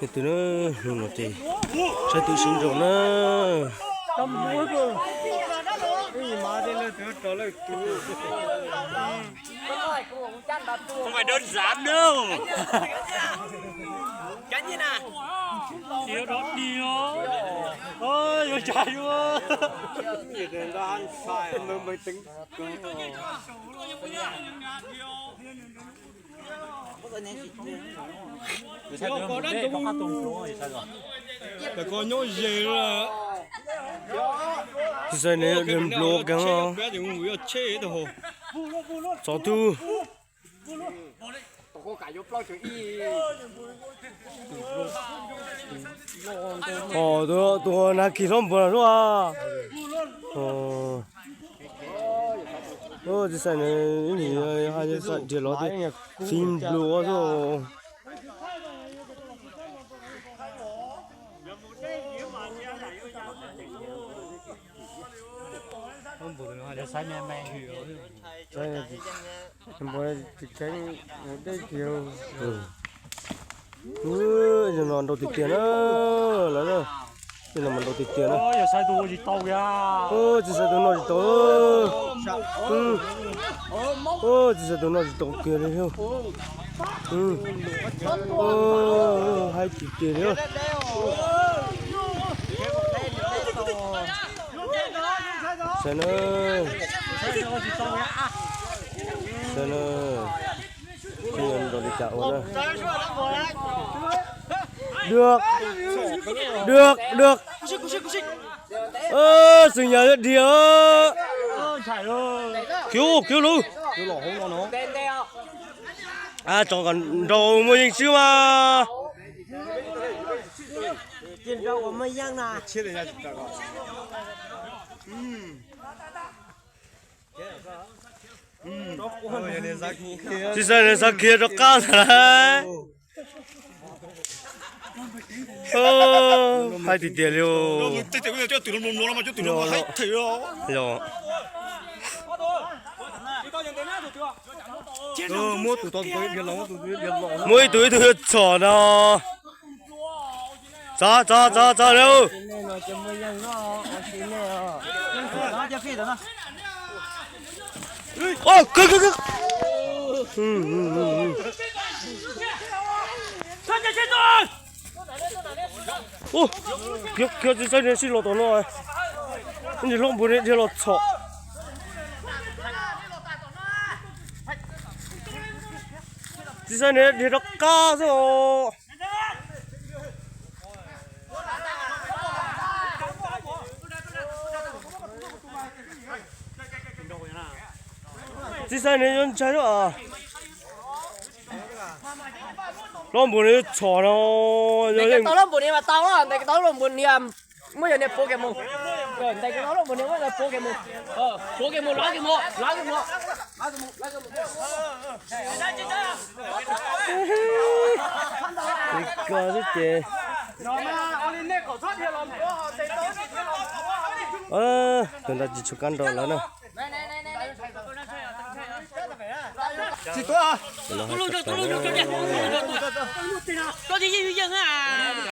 Tus no, hnub no ces saib tus sib nraus na. Không phải đơn giản đâu. Cá nhân à? Thiếu đó đi. Ôi, ôi, trái luôn. Nhiệt tình đó ăn phải, mới, mới tính. Tsis xav nws nplua kawg os. Txov tug. Ho tus, tus nag kis hlob npuas xwb. Tsis xav nws, ib nim hais tias xav dhia los tias fiv nplua xwb. Npua tsis kheev ua dej kiag. Ub, yog no nrau tiag tiag na, lawv na. Yog no mas nrau tiag tiag na. Tsis xav tus no tsis tau. Tsis xav tus no tsis tau kiag li. Haib tiag tiag li. Xav na, xav na, nrau li cas ua na. Được, được, được. Xwm yam dhia. Khiu, khiu lug. Tso kom nrau muaj yeej swb mas. Tsis xav nws xav khiav rov qab ntag lauj. Haib tiag tiag li. Muab ib tug ib tug yuav txhom no. Txog, txog, txog, txog lauj. Khiav, khiav tsis saib nws sib los tom no. Ib ntsis hlob npua dhia los txhom. Tsis saib nws dhia rov qab xwb os. Tsis saib nws yuav ntshai lawm. Hlob npua nws txhom no. Ntes tau hlob npua niag mas tau, ntes tau hlob npua niag, muab yog niag puav kiag mus. Ntes tau hlob npua niag muab puav kiag mus. Puav kiag mus, lawv kiag mus, lawv kiag mus. Ib ko xwb ces. Tus ntawd tsis tshua kab nrau lawv na.